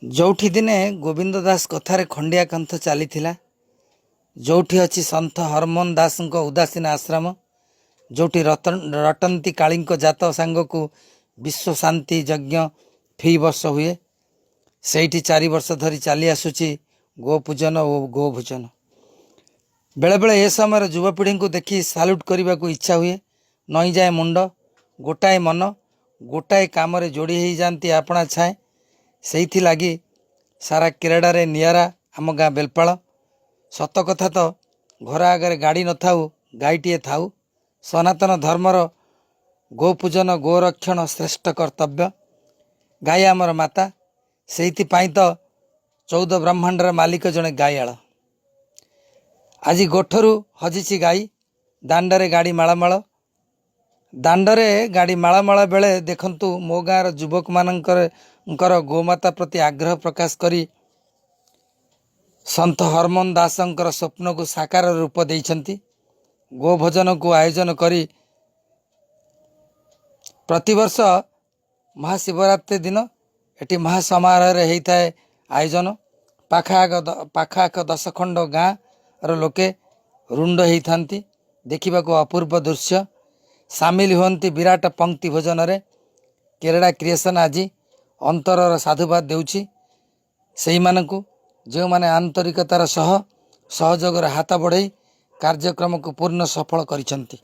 ଯେଉଁଠି ଦିନେ ଗୋବିନ୍ଦ ଦାସ କଥାରେ ଖଣ୍ଡିଆ କାନ୍ଥ ଚାଲିଥିଲା, ଯେଉଁଠି ଅଛି ସନ୍ଥ ହରମୋହନ ଦାସଙ୍କ ଉଦାସୀନ ଆଶ୍ରମ, ଯେଉଁଠି ରଟନ୍ତି କାଳୀଙ୍କ ଜାତ ସାଙ୍ଗକୁ ବିଶ୍ୱ ଶାନ୍ତି ଯଜ୍ଞ ଫି ବର୍ଷ ହୁଏ, ସେଇଠି 4 ବର୍ଷ ଧରି ଚାଲି ଆସୁଛି ଗୋପୂଜନ ଓ ଗୋଭୋଜନ। ବେଳେବେଳେ ଏ ସମୟରେ ଯୁବପିଢ଼ିଙ୍କୁ ଦେଖି ସାଲ୍ୟୁଟ୍ କରିବାକୁ ଇଚ୍ଛା ହୁଏ। ନଇଁଯାଏ ମୁଣ୍ଡ। ଗୋଟାଏ ମନ, ଗୋଟାଏ କାମରେ ଯୋଡ଼ି ହେଇଯାଆନ୍ତି ଆପଣା ଛାଏଁ। ସେଇଥିଲାଗି ସାରା କେରେଡ଼ାରେ ନିଆରା ଆମ ଗାଁ ବେଲପାଳ। ସତ କଥା ତ, ଘର ଆଗରେ ଗାଡ଼ି ନଥାଉ, ଗାଈଟିଏ ଥାଉ, ସନାତନ ଧର୍ମର ଗୋପୂଜନ, ଗୋରକ୍ଷଣ ଶ୍ରେଷ୍ଠ କର୍ତ୍ତବ୍ୟ। ଗାଈ ଆମର ମାତା। ସେଇଥିପାଇଁ ତ 14 ବ୍ରହ୍ମାଣ୍ଡର ମାଲିକ ଜଣେ ଗାଈଆଳ। ଆଜି ଗୋଠରୁ ହଜିଛି ଗାଈ, ଦାଣ୍ଡରେ ଗାଡ଼ି ମାଳମାଳ। ଦାଣ୍ଡରେ ଗାଡ଼ି ମାଳମାଳ ବେଳେ ଦେଖନ୍ତୁ ମୋ ଗାଁର ଯୁବକମାନଙ୍କର ଙ୍କର ଗୋମାତା ପ୍ରତି ଆଗ୍ରହ ପ୍ରକାଶ କରି ସନ୍ଥ ହରମୋହନ ଦାସଙ୍କର ସ୍ୱପ୍ନକୁ ସାକାର ରୂପ ଦେଇଛନ୍ତି ଗୋଭୋଜନକୁ ଆୟୋଜନ କରି। ପ୍ରତିବର୍ଷ ମହାଶିବରାତ୍ରି ଦିନ ଏଠି ମହାସମାରୋହରେ ହେଇଥାଏ ଆୟୋଜନ। ପାଖ ଆଖ 10 ଖଣ୍ଡ ଗାଁର ଲୋକେ ରୁଣ୍ଡ ହେଇଥାନ୍ତି ଦେଖିବାକୁ ଅପୂର୍ବ ଦୃଶ୍ୟ। ସାମିଲ ହୁଅନ୍ତି ବିରାଟ ପଙ୍କ୍ତି ଭୋଜନରେ। କେରଳା କ୍ରିଏସନ୍ ଆଜି ଅନ୍ତରର ସାଧୁବାଦ ଦେଉଛି ସେଇମାନଙ୍କୁ, ଯେଉଁମାନେ ଆନ୍ତରିକତାର ସହ ସହଯୋଗର ହାତ ବଢ଼େଇ କାର୍ଯ୍ୟକ୍ରମକୁ ପୂର୍ଣ୍ଣ ସଫଳ କରିଛନ୍ତି।